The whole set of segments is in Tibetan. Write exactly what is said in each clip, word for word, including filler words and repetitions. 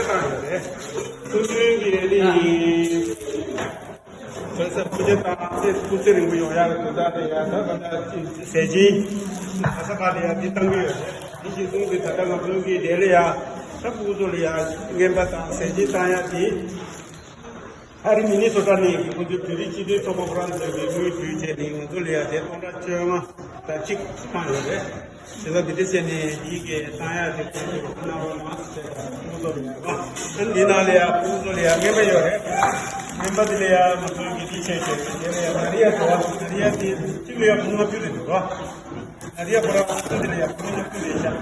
རེད། ཐུགས་མཐུན་གྱི་ནི། བོད་ས་སྐུ་ཚེ་དང་ཚེ་སྐུ་ཚེ་རིང་པོ་ཡོང་ཡག་གི་དོན་དག་དེ་ཡ་ད་ག་ད་ཟས་སྦྱིན་ག་ས་ག་ལ་ཡ་འདི་བཏང་གི་ཡོད་རེད། འདི་ཞིག་གསུངས་ཏེ་ད་ལྟ་ང་ཚོའི་གི་དེ་ལ་ཡ་ད་སྐུ་ཚོ་ལ་ཡ་རྔན་པ་དང་ཟས་སྦྱིན་བཏང་ཡ་དེ། ཨ་རི་མི་ནི་སོ་ཊ་ནས་ཁོང་ཚོའི་བོད་རིགས་སྤྱི་མཐུན་ཚོགས་པ་ཁོ་རང་ཚོས་ཀྱི་དངུལ་བསྡུས་བྱས་ནས་ང་ཚོ་ལ་ཡ་དེ་སྟོང་ཕྲག་བཅོ་ལྔ་དང་གཅིག་བཏང་ཡོད་རེད། དེ་ལ་འདི་འདྲ་བྱས་ནས་འདིའི་གི་བཏང་ཡག་དེ་ཁོང་ཚོས་གནང་རོགས་གནང་ཟེར་ཏེ་ཁོང་ཚོ་ལ་ཡ་རེད་བ། ཨ་ནི་འདི་ནང་ལ་ཡ་ཁོང་ཚོ་ལ་ཡ་རྔན་པ་ཡོད་རེད། རྔན་པ་འདི་ལ་ཡ་ང་ཚོའི་གི་འདི་བྱས་བྱས་དེ་ལ་ཡ་ན་རི་ཡ་འགྲོ་བ་ན་རི་ཡ་དེ་གཅིག་ལ་ཡ་ཁོང་ལྔ་བཅུ་རེད་འདུག་ར། ཨ་རི་ཡ་ཁོ་རང་ཚོ་འདི་ལ་ཡ་ཁོང་ལྔ་བཅུ་རེད་ཤག་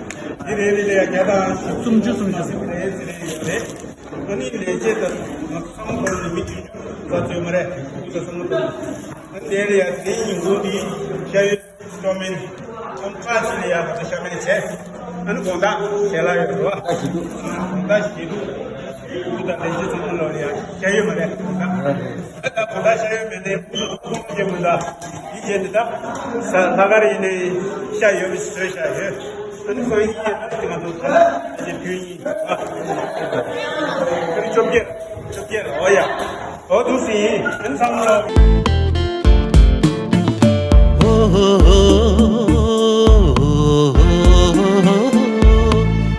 འདི་རེད་རེད་ལ་ཡ་བརྒྱ་དང་སུམ་ཅུ་སུམ་ཅུ་རེད་ཟེར་རེད་ཡོད་རེད། ཨ་ནི་ལས་བྱེད་དང་ང་ཚོ་ཚང་མ་བོར་ནས་མི་བཅུ་བཅུ་ཙམ་ཡོད་མ་རེད། ཁོང་ཚོ་ཚང་མ་བོར་ནས། ཨ་ནི་དེ་ལ་ཡ་དེའི་ཉིན་གུང་དེ་ཤ་ཡོད་སྤྲོ་མིན་ཨམ་ཁ་ཅིག་ལ་ཡ་ང་ཚོ་ཤ་མེད་བྱས། ཨ་ནི་དགོང་དག་ཞལ་ལག་ཡོད་རེད་བ། དགོང་དག་ཞེ་དྲུག་ཁོང་ཚོ་དང་ལས་བྱེད་ཚང་མ་ལོག་ལ་ཡ་ཤ་ཡོད་མ་རེད་དགོང་དག་ད་ལྟ་གོ་ད་ཤ་ཡོད་མེད་ནས་ཁོང་ཚོ་ཁོང་ཁྱེད་མི་ད། འདི་བྱས་ནས་ད། ས་ལྷག་དཀར་ཡིན་ནའི་ཤ་ཡོད་མི་ཞིག་བཟོས་བཞག་ཡོད། ཨ་ནི་ཁོ་ཡིན་ཡིན་ན་དེ་ང་ཚོ་ད་ལྟ་དེ་དུས་ཡིན། ཨ་ཁོ་བཅོ་བརྒྱད། བཅོ་བརྒྱད་རེད། འོ་ཡ། འོ་འདུག་སེ་ཡིན། ཨ་ནི་ཚང་མ་ལོ།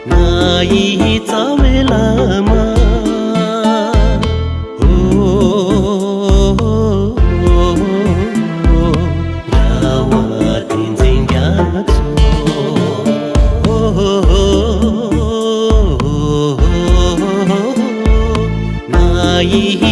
ང་ཡི་རྩ་བའི་བླ་མ། ཨོ། རྒྱལ་བ་བསྟན་འཛིན་རྒྱ་མཚོ། ང་ཡི་